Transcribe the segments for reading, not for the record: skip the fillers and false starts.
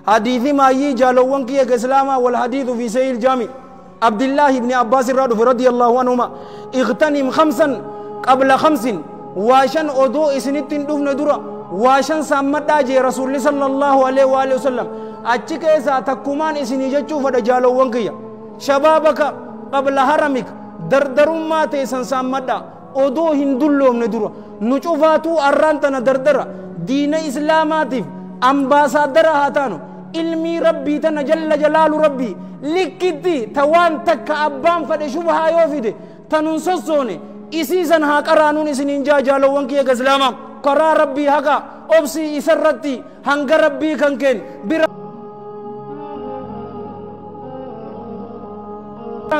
Hadiisi maayyii jaalowwan kiyya islaamaa wal hadiisu fi sahih jaami Abdillaahi ibni Abbaas irraa dhufe radiyallahu anhuma اغتنم خمسا قبل خمس واشن odoo isinitti hin dhufne dura waashan saammadhaa jee Rasuulli sallallahu alaihi wa alihi wasallam. Achi keessaa takkumaan isinii jechuu fedha jaalowwan kiyya shabaabaka qabla haramik dardarummaa teessan saammadhaa odoo hin dulloomne dura. Nu cufaatuu arraan tana dardara diina islaamaatiif ambaasaaddara haa taanu. Ilmii rabbii tana jalla jalaalu rabbii likkitti ta waan takka abbaan fedhe shubhaa yoo fide tanun sossoone isiisan haa qaraanuun isiniin jaa jaalowwan kiyya islaamaa karaa rabbii haqa obsii isarratti hanga rabbii kan keen bira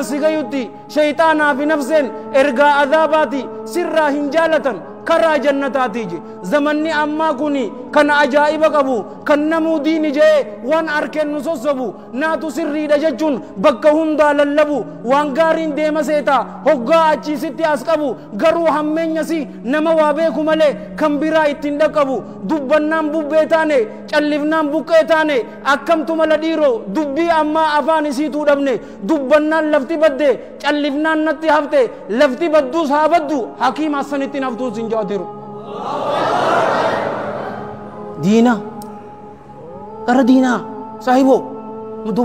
si gayutti shayxaanaa fi nafseen ergaa adaabaati sirraa hin jaalatan karaa jannataati je. Zamanni ammaa kuni kan ajaa'iba qabu kan namuu diini jee waan arkeen nu sossobu naatu sirriidha jechuun bakka hundaa lallabu waan gaariin deema seeta hoggaa achii sitti as qabu garuu hammeenyasi nama waa beeku malee kan biraa ittiin dhaqqabu. Dubbannaan bubbee taane callifnaan buqqee taane akkamtu mala dhiiroo dubbii ammaa afaan isiituu dhabne dubbannaan lafti badde callifnaan natti hafte lafti badduus haa baddu hakiima assanitti haftuus hin jaatiru. Diina gara diinaa saahiboo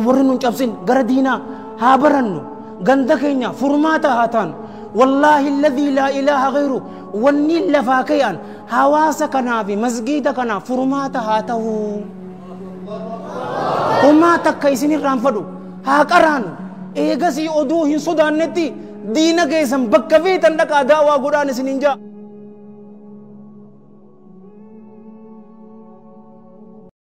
warri nun cabsin gara diinaa haa barannu ganda keenya furmaata haa taanu. Wallaahi alladhii laa ilaaha ghayru wanni lafaa ka'an hawaasa kanaa fi masgiida kanaa furmaata haa ta'uu. Homaa takka isin irraan fadhu haa qaraanu eegasii oduu hin sodaannetti diina keessan bakka feetan dhaqaa daawaa godhaan isin hin jaa.